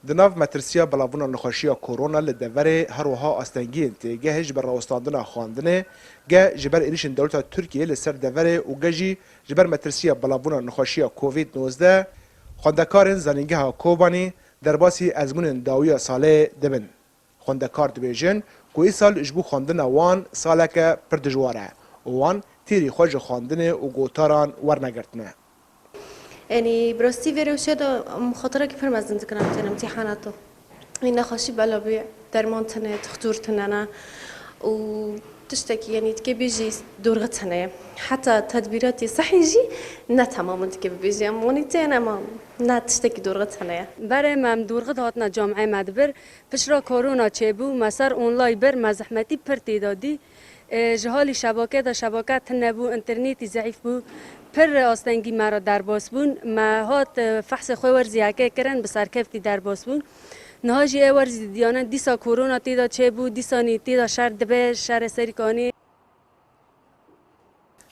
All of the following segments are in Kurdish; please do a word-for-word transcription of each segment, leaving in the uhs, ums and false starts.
Di nav metirsiya belavbûna nexweşiya korona li deverê, her wiha astengiyên têgehê ji ber rawestandina xwendinê, ge ji ber êrîşên dewleta Tirkiyê li ser deverê û ge jî ji ber metirsiya belavbûna nexweşiya Covid nozdeh, xwendekarên Zanîngeha Kobanî derbasî ezmûnên dawiya salê dibin. Xwendekar dibêjin ku îsal ji bo xwendina wan saleke pir dijwar e û wan tîrî xwe ji xwendinê û gotaran wernegirtine. Yanî, bi rastî vê rewşê de em xatirekî pir mezin dikin, em tên îmtîhanata. Wî nexweşî belavê derman tune, dixtor tune ne û tiştekî, yanî, dikê bêjî dorxe tune ye. Heta tedbîratê sehî jî ne temam in dikê bibêjî. Em wanî tên, ema ne tiştekî dorxe tune ye. Berê me em dorxe dihatina camê me dibir. Piştre korona çêbû, me ser online bir, me zehmetî pir tê de dî. E, ji halî şebakê de şebake tune bû, înternetî zeîf bû. Pir astengî me re derbas bûn. Me hat, e, fehsê xwe werzî yekê kirin, bi serkeftî derbas bûn. Niha jî ê werzî didiyanin, dîsa korona tê de çêbû, dîsanî tê de şer dibe, şerê serî kanî.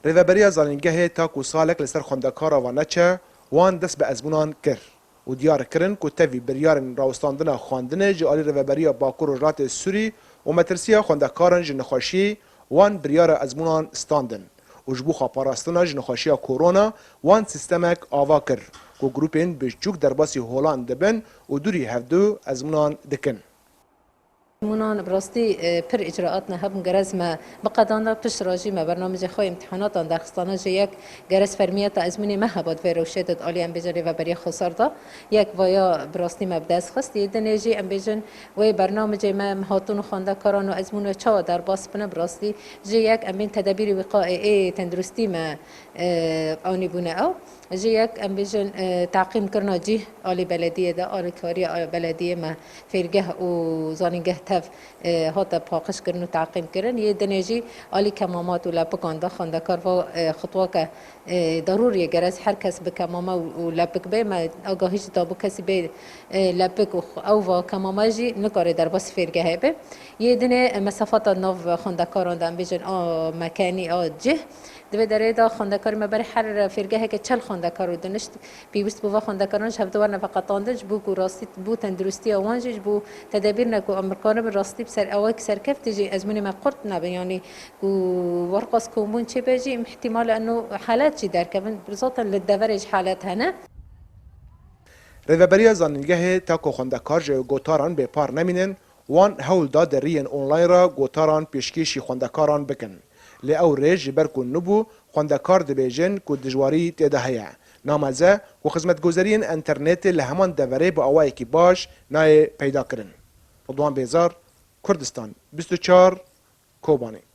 Rêveberiya Zanîngehê ta ku salek li ser xwendekara van neçe, wan dest bi ezmûnan kir û diyar kirin ku tevî biryarên rawestandina xwendinê ji alî Rêveberiya Bakur Rojhilatê Sûrî û metirsiya xwendekaran ji nexweşiyê wan biryara ezmûnan standin û ji bo xweparastina ji nexweşiya korona wan sîstemek ava kir ku grûpên biçûk derbasî holan dibin û dûrî hevdu ezmûnan dikin. Ezmûnan bi rastî, e, pir îcraat ne hebûn, gerez me biqedanda, pişt re jî me bernamecê xwe îmtîhanatan derxistana ji yek, gerez fermiyeta ezmûnê me heba di vê rewşê de di alî, em bêjin, Rêveberiya Xwesar de. Yek vaya bi rastî me bi dest xist. Yê dinê jî, em bêjin, wê bernamecê me, em hatûn û xwendekaran û ezmûn wê çawa derbas bine, bi rastî ji yek, em bên tedebîrê wîqayê ê tenduristî me, e, anîbûne ew. Ji yek, em bêjin, e, teqîmkirina cih alî belediyê de, alîkariya belediyê me fêrgeh û zanîngeh tev, e, hate paqijkirin û teqîmkirin. Yê dinê jî alî kemamat û lepikan de xwendekar va, e, xutweke, e, darûrî ye, gerez her kes bi kemame û, û lepik be. Me agahî jî dabû kesî bê, e, lepik û xu-, ew va kemame jî nikare derbasî fêrgehê be. Yê dinê, e, mesafata nav xwendekaran de, em bêjin, a mekenî, a cih. Di vê derê de xwendekarê me berê her fêrgeheke çel xwendekar û dinişt. Pêwîst bû va xwendekaran ji hev de werne veqetandin, ji bo ku rastî bo tenduristiya wan jî, ji bo tedebîrine ku em bikaribin rastî bi ser ewek serkeftî jî ezmûnê me qurt nebin, yanî ku werqas kombûn çêbe jî, îhtîmal e eno helet jî derkevin. Zaten li deverê jî helet hene. Rêveberiya Zanîngehê ta ku xwendekar ji gotaran bêpar nemînin, wan hewl da di riyên online re gotaran pêşkêşî xwendekaran bikin. Lê ew rê ji ber ku nû bû, xwendekar dibêjin ku dijwarî tê de heye. Nameze ku xizmetguzeriyên înternetê li heman deverê bi awayekî baş nayê peyda kirin. Ridwan Bêzar, Kurdistan bîst û çar, Kobanê.